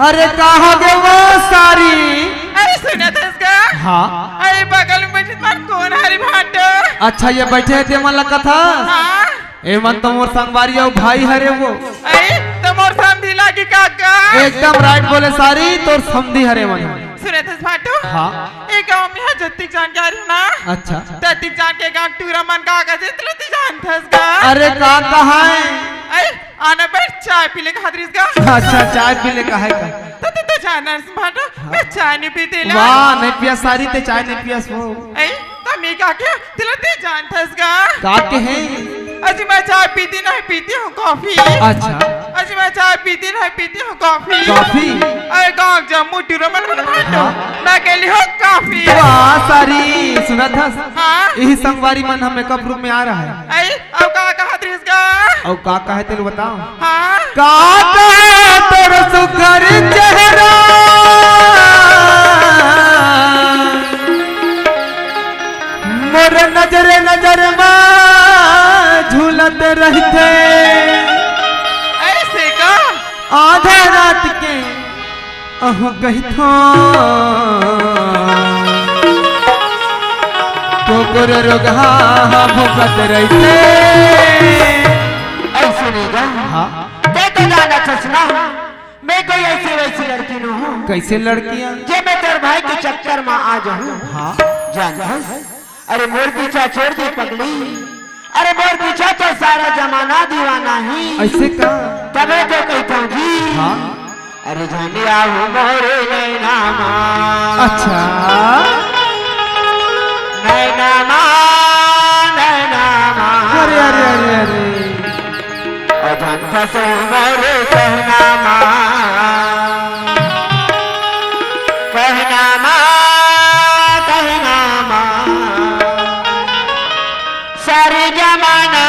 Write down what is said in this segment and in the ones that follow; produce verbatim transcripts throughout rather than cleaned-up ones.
अरे का हो गे वो सारी? अरे सुनत हस का? हाँ। अरे बगल में बैठे तुम्हार कौन हरी भाटो? अच्छा ये बैठे हे ते मन ला कथा? हाँ। ए मन तो मोर संगवारी अउ भाई हरे वो। अरे तो मोर समधी लागी काका। एकदम right बोले सारी, तोर समधी हरे मन। सुनत हस भाटो? हाँ। ए गाँव में हा जतिक जानकारी ना। अच्छा। ततिक जान के गाँव टूरा मन का का जितलती जानत हस का? अरे का कहा है? अरे आना बैठ, चाय पी ले कहा दरिस का। अच्छा, चाय पी ले कहा है का? तो तू तो जानस भाटो, मैं चाय नहीं पीती ला। वाह, नहीं पिया सारी ते चाय नहीं पिया सो। ए, तो मैं का के तिला ते जानत हस का? का के है? अजी मैं चाय पीती नहीं पीती हूँ कॉफी। अच्छा। अजी मैं चाय पीती नहीं पीती हूँ कॉफी। कॉफी? अरे गाँव जम्मू टूरा मन भाटो। हाँ। मैं के लिए हूँ कॉफी। वाह सारी, सुनत हस? हाँ। यही संगवारी मन हम मेकअप रूम में आ रहा है। अरे अब का कहा दरिस का? अउ का कहे तेल बताओ। हाँ। का कहे तोर सुघर चेहरा, मोर नजर नजर मा झूलत रहिथे। ऐसे का? आधा रात के अहो कहिथो, कुकुर रोगहा भोंकत रहिथे। ऐसे नहीं गा। हाँ। ते तो जानत हस ना, मैं कोई ऐसी वैसी लड़की नो हूँ। कैसे लड़कियाँ? जे मैं तोर भाई के चक्कर में आ जाऊँ। हाँ। जानत हस? अरे मोर पीछा छोड़ दे पगली। अरे मोर पीछा तो सारा जमाना दीवाना ही। ऐसे का? तबे तो कहता हूँ जी। हाँ। अरे जाने आऊ मोरे नैना मा। अच्छा। नैना मा, नैना मा। अरे, अरे, अरे, अरे। अउ जान फंसो मोरे कहना मा। कहना मा, कहना मा। सारी जमाना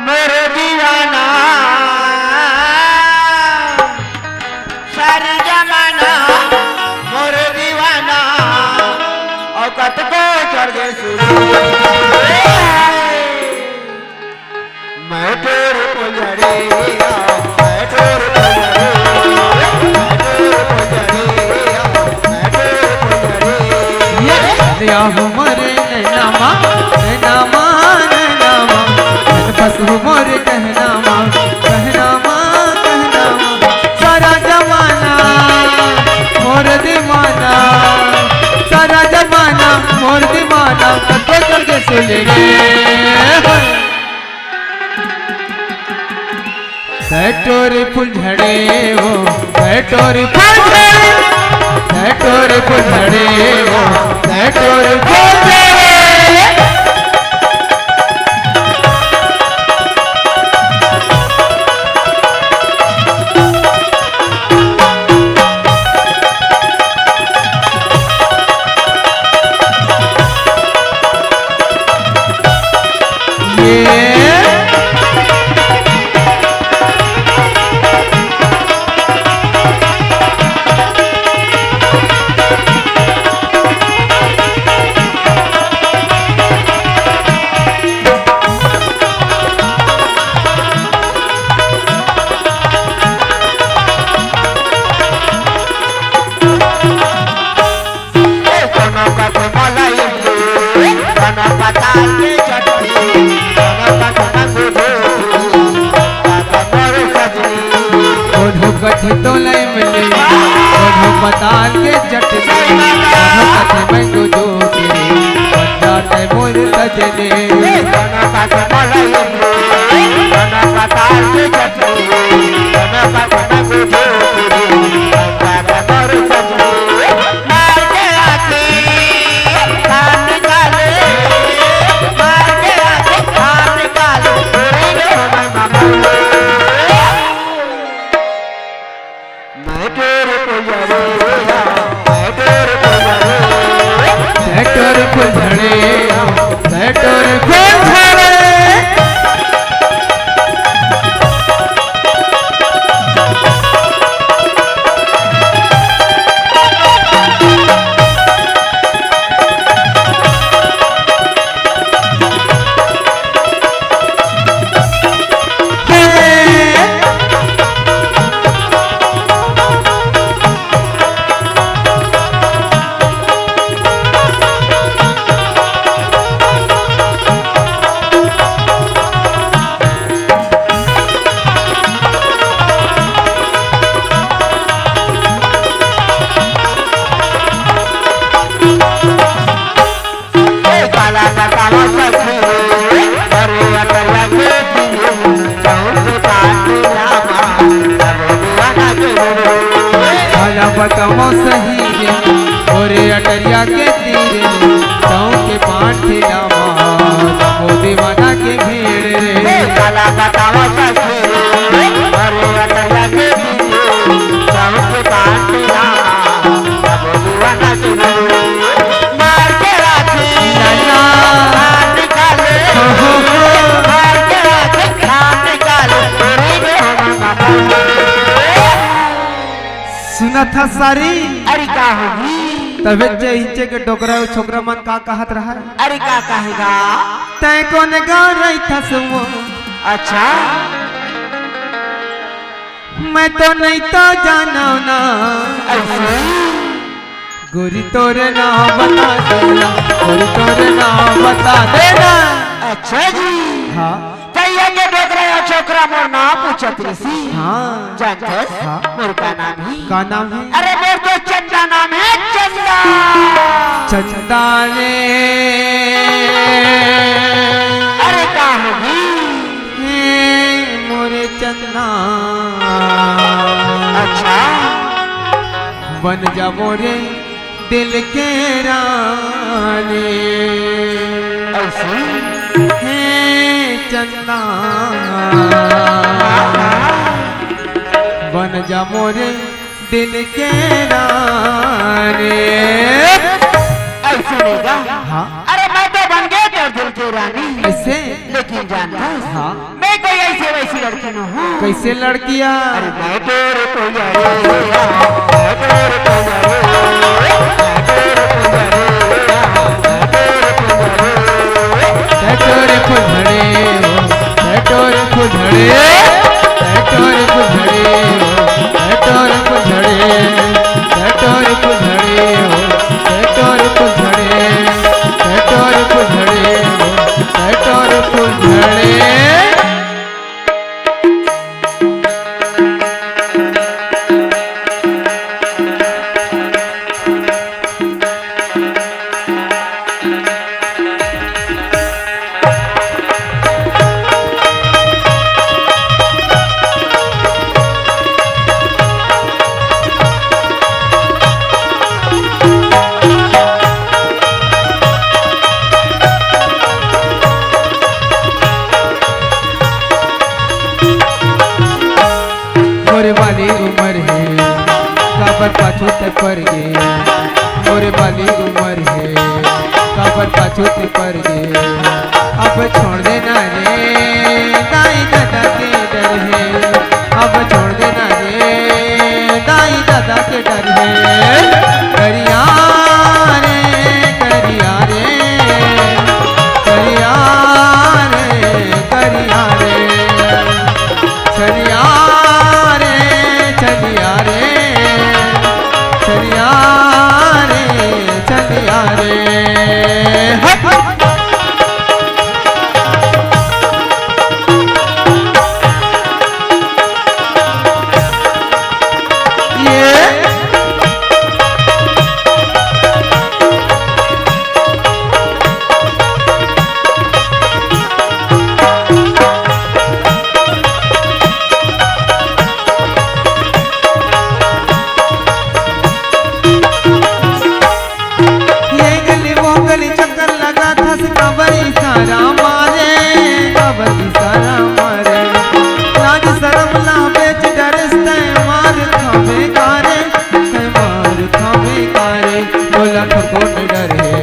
मोर दीवाना, सारी जमाना मोर दीवाना, अउ कतको चढ़ गे सूरज। मैं तोर फुलझड़िया, मैं तोर फुलझड़िया, मैं तोर फुलझड़िया, मैं तोर फुलझड़िया। ये या हमरे नैना मा, नैना मा, नैना मा, मन बस हो मोर कहना मा, कहना मा, कहना मा। सारा जमाना मोर दीवाना, सारा जमाना मोर दीवाना, कतको चढ़ गे सूरज। सैटोरी फुलझड़े वो, सैटोरी फुलझड़े, सैटोरी फुलझड़े वो, सैटोरी फुलझड़े। कोनो कथे तो लय मिले, कोनो पताल के चटनी, कोनो कथे मैंगो जूस रे, बन जाते मोर सजने। बतावो सही रे, मोरे अटरिया के तीर रे, गाँव के पाठी लामा, वो दीवाना के भीड़ रे। ए, काला बतावो सही रे, मोरे अटरिया के तीर रे, गाँव के पाठी लामा, वो दीवाना के भीड़ रे। मार के राखी, लाला। मार निकाले, हो, हो, हो। मार के राखी, मार निकाले, तेरी बेहोना। सुनत हस सारी? अरे का होही? तभे जे इहिंचे के डोकरा अउ छोकरा मन का कहत रहय? अरे का कहेगा? तैं कोन गाँव रहिथस वो? अच्छा। मैं तो नहीं तो जानव ना। ऐसे? गोरी तोरे नाम बता देना, गोरी तोरे नाम बता देना। अच्छा जी। हाँ। तैया के डोकरा अउ छोकरा मोर नाम पूछत रहिस। हाँ। जानथस? हाँ। मोर का नाम हे? का नाम हे? अरे मोर तो चंदा नाम हे, चंदा। चंदा रे। अरे का होही? हे मोरे चंदा। अच्छा। बन जा मोरे दिल के रानी। ऐसे? हे चंदा, बन जा मोरे दिल के रानी। ऐसे नहीं गा? हाँ। अरे मैं तो बन गया तोर दिल के रानी। ऐसे? लेकिन जानथस? हाँ। मैं कोई ऐसे वैसी लड़की नोहूँ। कैसे लड़किया? अरे मैं तोर कोई अरे, मैं तोर कोई अरे, मैं तोर कोई अरे, मैं तोर कोई अरे। तै तोर फुलझड़ी हो, तै तोर फुलझड़ी, तै तोर फुलझड़ी हो, तै तोर फुलझड़ी, तै तोर फुलझड़ी हो, तै तोर फुलझड़ी, तै तोर फुलझड़ी हो, तै तोर फुलझड़ी। मोरे बाली उमर हे, काबर पाछू तै पर गे। मोरे बाली उमर हे, काबर पाछू तै पर गे। अब छोड़ देना रे, दाई ददा के डर हे। अब छोड़ देना रे, दाई ददा के डर हे। करिया रे, करिया रे, करिया रे, करिया रे। चलिया रे, चलिया रे, चलिया रे, चलिया रे। हट। ये ये गली वो गली चक्कर लगाथस, काबर इशारा मारे, काबर इशारा मारे। लाज शरम ला बेच डरेस तै, मार खाबे का रे, तै मार खाबे का रे। मोला कोन डर हे,